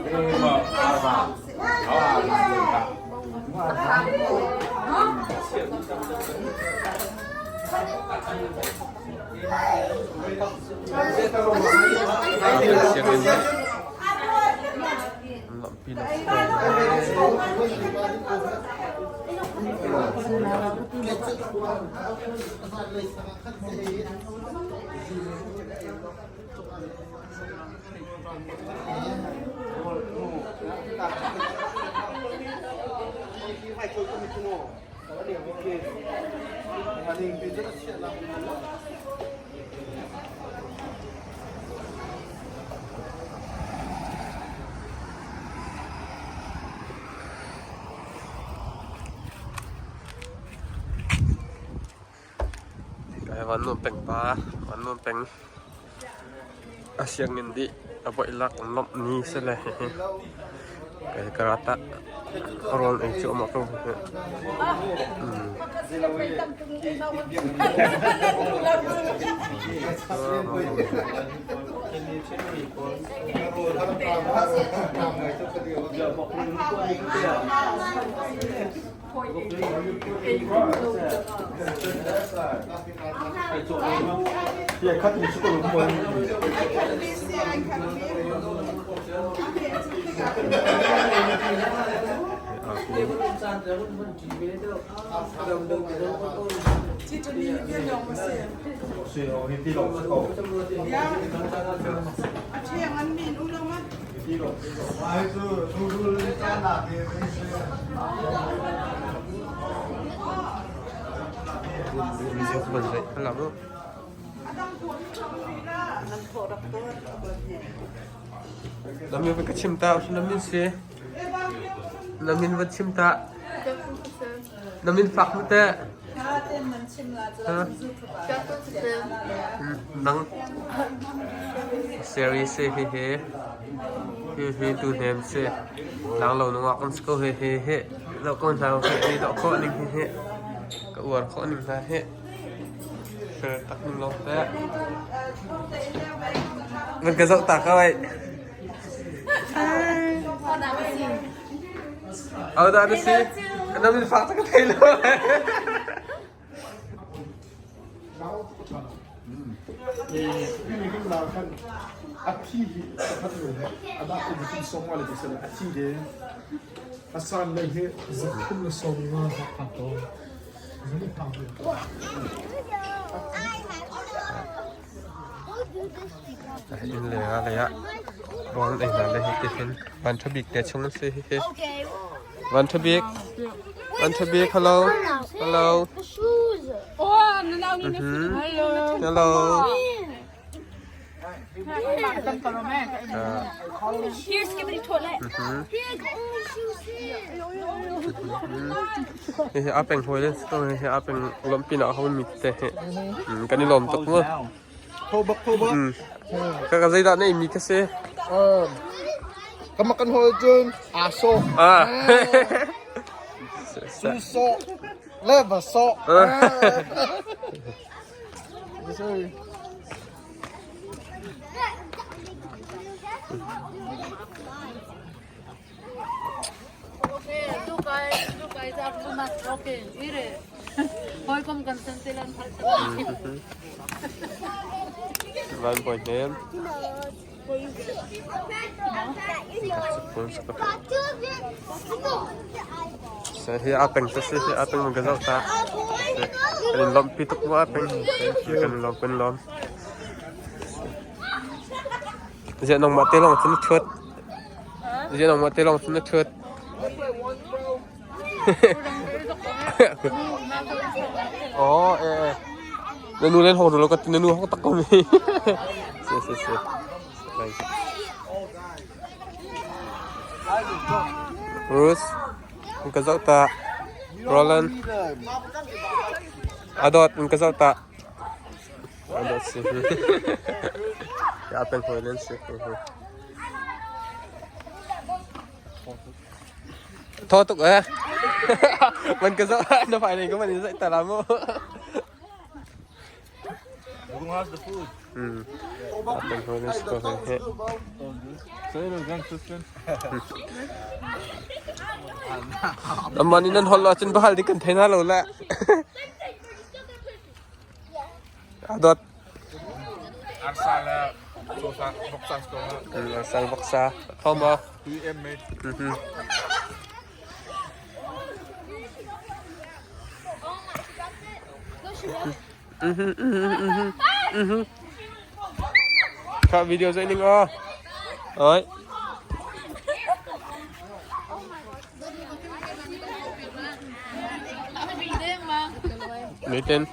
Sianginn nih an lawmhpi nak si ko. Van Nuam peng pa, Van Nuam peng a sianginn dih a voih lak an lawmh ni si le hihi kai ka rat ah rawl ei cuahmah ko hihi. Na min va ka chim ta, na min si. Na min va chim ta. Na min fak mu te. Nang seri se he he he he tu nem se lang lo nungak kan si ko he he he do ko hna he he do ko ning he he ka uar ko ning hna he fer tak ning long te Van ka zoh ta ka wai. Aw dah na si. Na min fak tak thei lo. Asan lei hi zathum le sawm nga a to. Inn leng ah lei ah rawl ei hna le hitihin van ṭha bik te chung an si hihi. Van ṭha bik, van ṭha bik, hello, hello. Hello. Hihi a peng hawi le si ko hihi a peng lawmhpi nak a hawimi te hi kan i lawm tuk mu. Ka ka zeidah na imi ka si? Ka makan hawi cun aso. Ah. Suso. Le va so. Van bawi hnem. Hi a peng te si hi a peng ka zoh ta. Kan in lawmhpi tuk mu a peng. Kan in lawm kan lawm. Ziah nangmah te lawng cun na ṭhut. Ziah nangmah te lawng cun na ṭhut. Oh, eh, eh. Na nu len hong lo ka na nu hong tak ko mi. Si si si. Bruce, ka zoh ta. Roland. Adot, ka zoh ta. Adot si. Ya peng hoi len si. Thaw tuk eh. Man ka zoh na fai nei ko man in zai ta la mu. Who has the food? Hmm. Peng hoi len si ko he. Amah nih nan holh ahcun bahal ding kan thei hna lo le. Adot. Arsa le sosa boksa ko. Arsa boksa. Thom ma. PM me. Kha video zai ning o. Oi. Mấy tên.